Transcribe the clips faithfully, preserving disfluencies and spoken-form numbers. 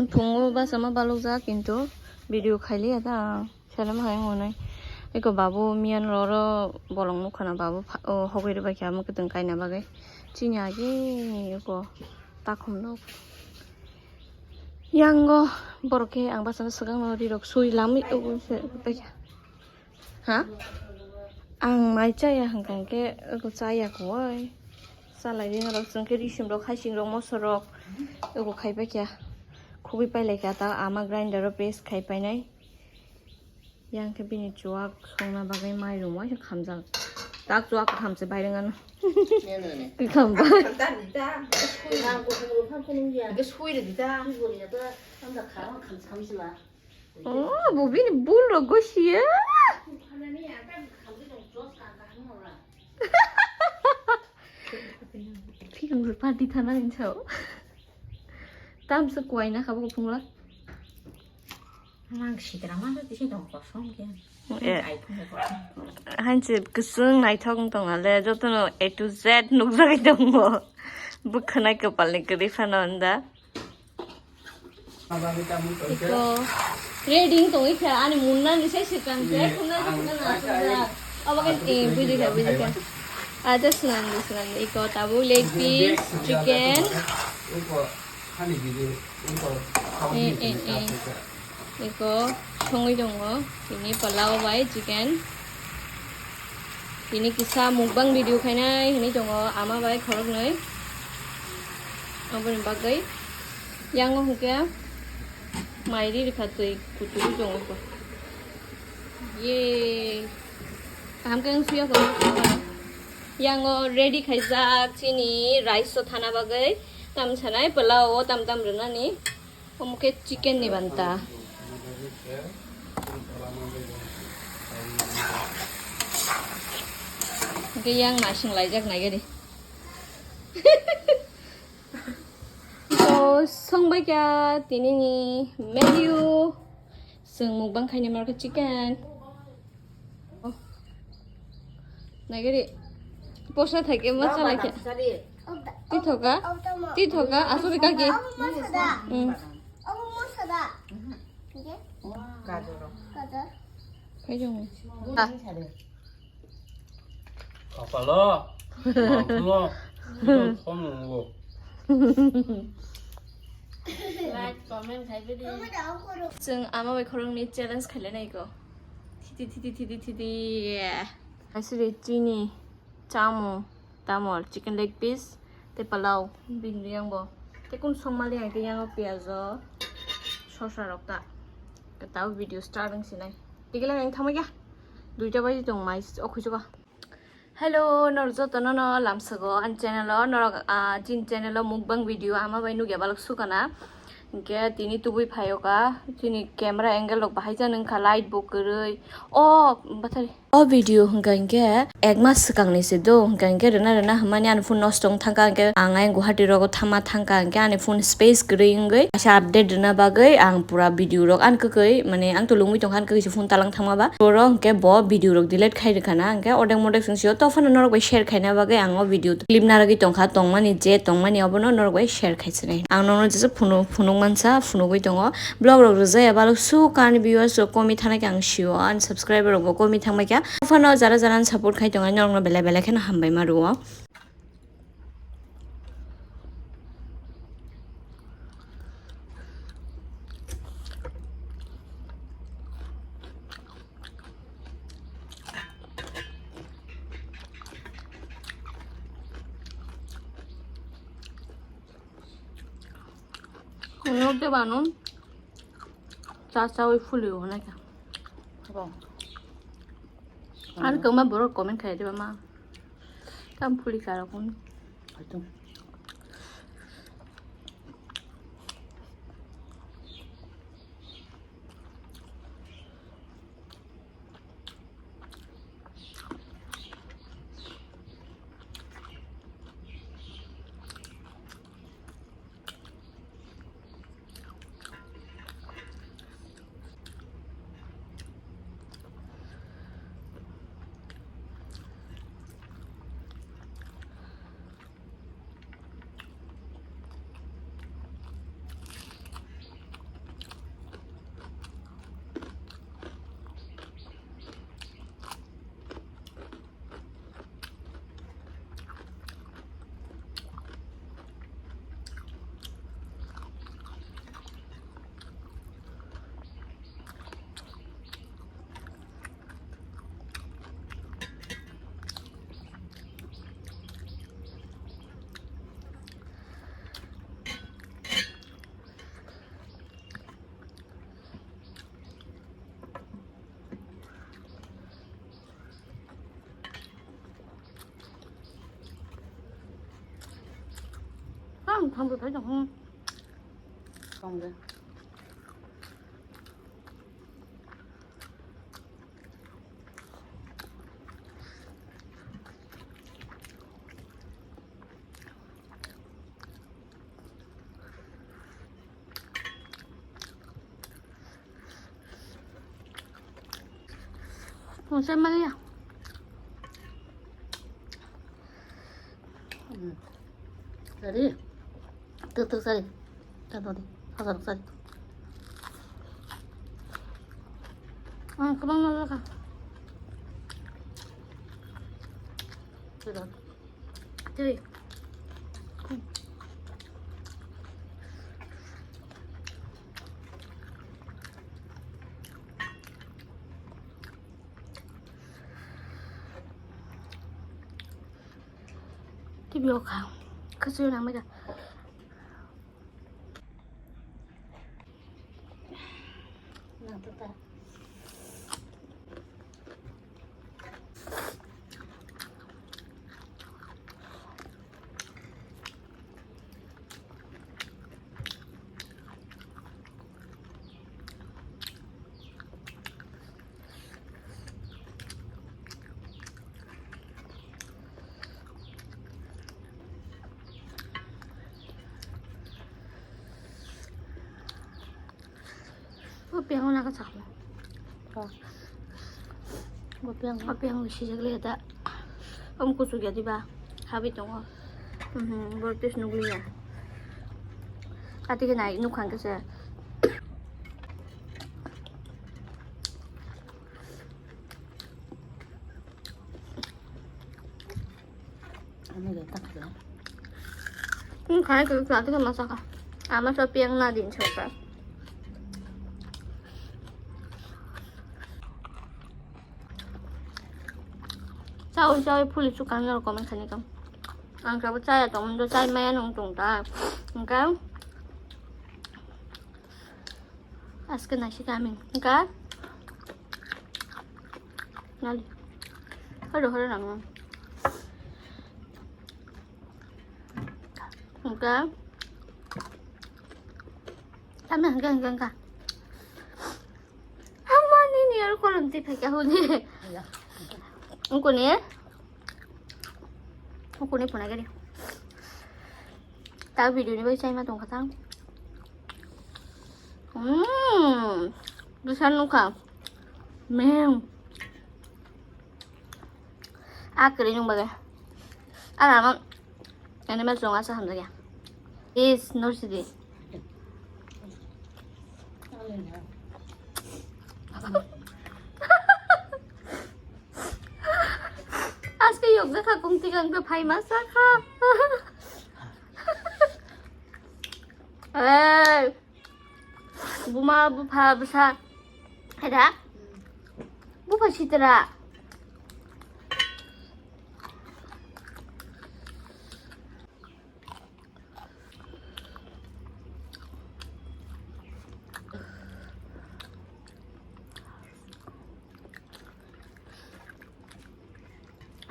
Phungo bachama balokjak kintu video khailiya ta ang. Selem hai monai. Eko babu miyan roro bolong nukha na babu pha-, o hogoi rwbaikha mukhutung kaina bagwi. Chini agi eko takhum nok. Yango borok khe ang bachano swkang no rirok sui lamwi o se baikha. Ha? Ang mai chaya hwnkha hwnkhe eko chaya koi. Chalai ring rok chwng khe risim rok haising rok moso rok eko khai baikha. Khugui pailaikha ta ama grinder o paste khai painai. Yang khe bini chuwak songna bagwi mairum waisa khamjak. Tak chuwak kaham se bai rwngano. Kwkham bai. Hwnkhe sui rwdi ta. Oh, bo bini bul rok gosiya. Phikung rw party thana hinwi sao. Tamsa kuai na kha bo kuphungla. Nang sitra ma tisi tong kosong khe. Eh. Ai phung kosong. Hanse kwchwng naithok wng tong ale jotono A to Z nukjagwi tongo. Bwkhanai kwpalni kwrwi phano wng da. Iko ready wng tongwi kha ani munna ni sai swkang khe khumna ni khumna na khumna. Obo khe eh buji kha buji kha. Acha swnam di swnam di iko tabuk leg piece chicken. Eh eh eh. Iko songwi tongo tini pulao bai chicken. Tini kisa mukbang video khainai hinwi tongo ama bai khoroknwi. Aboni bagwi yango hwnkhe mai ri rwkha twi kutugwi tongo. Ye. Kaham khe wng suya kho. Yango ready khaijak chini rice o thana bagwi. Tam sanai pulao o tam tam rwnani. Omo khe chicken ni banta. Hwnkhe yang naising laijak naigari. To songbai kha tini ni menu. Chwng mukbang khainai mar khe chicken. Naigari posa thaike ma chalai khe. Tithoka, tithoka, asuri kake. Hmm. Khaijong. Ah. Kapalo. Mangkhulo. Like, comment khai bidi. Chwng ama bai khoroknwi challenge khailai nai ko. Thidi, thidi, thidi, thidi. Asuri chini chamung, tamol, chicken leg piece, tei pulao, bini yang bo. Tei kun songmali ang khe yang o piyaj o, sosa rok ta. Tao video start wng sinai. Tigila ang thangma ya. Duita baji tong mai, o khuichuka. Hello, norok jotono no lamsago ani channel o, norok, ah, chini channel o mukbang video ama bai nukya balok sukana. Hinkhe tini tubui phaio ka, chini camera angle rok bahai jani wngkha, light bo kwrwi. O, bathari. O video hwnkha hinkhe ek mas swkangni se do, hwnkha hinkhe rwna rwna hwnmani ani phone nosto wng thangkha, hinkhe ang ayang Guwahati rogo thangma thangkha, hinkhe ani phone space kwrwi wngwi kaisa update rwna bagwi ang pura video rok ani kwkwi, mane ang to lungwi tongkha ani kwkwi se phone talang thangma ba. Oro hwnkhe bo video rok delete khai rwkha na, hinkhe odek modek chwng sio, to phano norok bai share khaina bagwi ang o video clip narwgwi tongkha, tongmani je tongmani obono norok bai share khai sinai. Ang nono jesa phunuk, phunuk mansa, phunugwi tongo. Vlog rok rwjaya balok su kani viewers rok komi thana khe ang sio, ani subscriber rok bo komi thangbai kha. Phano jara jara ani support khai tongo, norok no belai belai kheno hambai ma rwo. Nokte bano cha chawi phuli o naikha. Bo. Ar kwma borok comment khai diba ma. Tam phuli kha rokun. Hambo thai dong. Tong de. Kung sai mali ya. Hmm. Sari. Tuk tuk sari. Tato di. Sosok sari. Ah, kabang na ka. Sudah. Tui. Tibi oka. Kasih nang mega. Nang tuta. O piang o naga chakma. O piang, o piang sijak le ta. Om kuchuk ya diba. Habi tongo. Mhm, bor tes nugli ya. Ati ke nai nukhang kese. Ano le tak ya. Ang khai ko sa ta masa ka. Ama so piang na din chok ka. Chao chao phuli chukang no comment khani kam. Ang kabo chaya tong do chai maya nung tong ta. Ang ka. Aske nasi kami. Ang ka. Nali. Haro haro nang. Ang ka. Kami ang ka ang ka. Ama nini aro kolom ti phai ka huni. Ungko ni. Ungko ni phunai gari. Ta video ni bai chai ma tong kha ta. Hmm. Bisan nukha. Meng. A kwrwi nwng bagwi. Ano ano animal chwng asa hamjakya. Is no sidi. Aske yokjakha kung tikang khe phaima sakha. Ei. Buma bupha bwsa. Ada? Bupha sitra.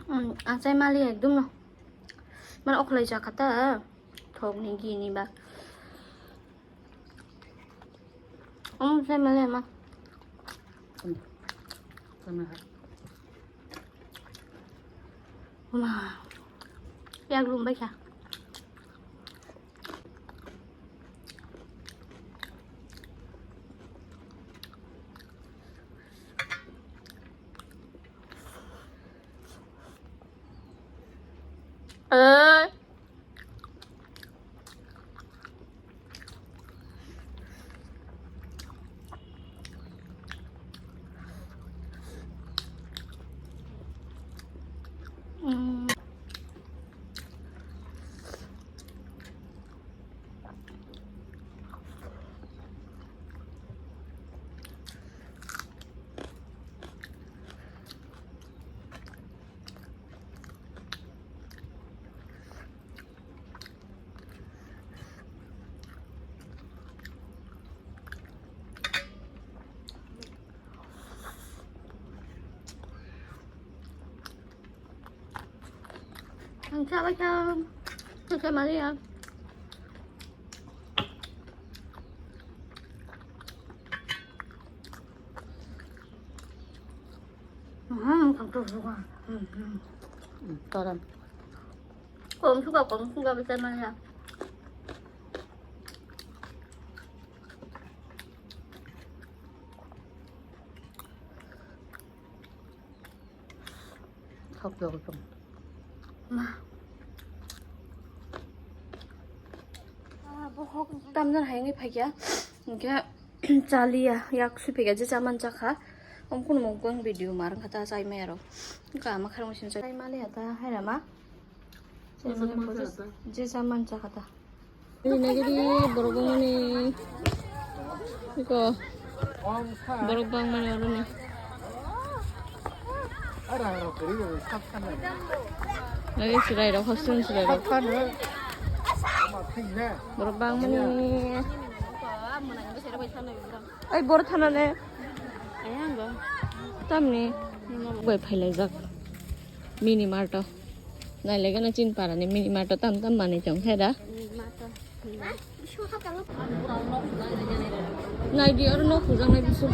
Hmm, achai mali ekdom no. Mane okhlai jakha ta. Thokni gini ba. Om sai mali ma. Sama ha. Ma. Yak lum bai kha. Eh. Mm. Ang sabai sa, sa Maria. Hmm, kangkung suka. Hmm, hmm. Toran. Kung suka, kung suka bisa mana? Hok dong dong. Ma. Ah, bohok tamjani hai wngwi phaikha. Hwnkhe chaliya, yak sui phaikha, je chaman chakha. Om kunumo wng video mar wngkha ta chai maya rok. Wngkha ama kharang sini chai mali hata hai rama. Je chaman chakha ta. Ini nagiri borok bangmani. Iko borok bangmani oroni. Lagi chwrai rok, hostel chwrai rok. Borok bangmani. Ai, borok thana le. Tamni. Bai phailaijak. Mini mart o. Nailaikhe no chini para ni mini mart o tam tam manwi tong khe da. Naidi oro nok hujaknai bisu.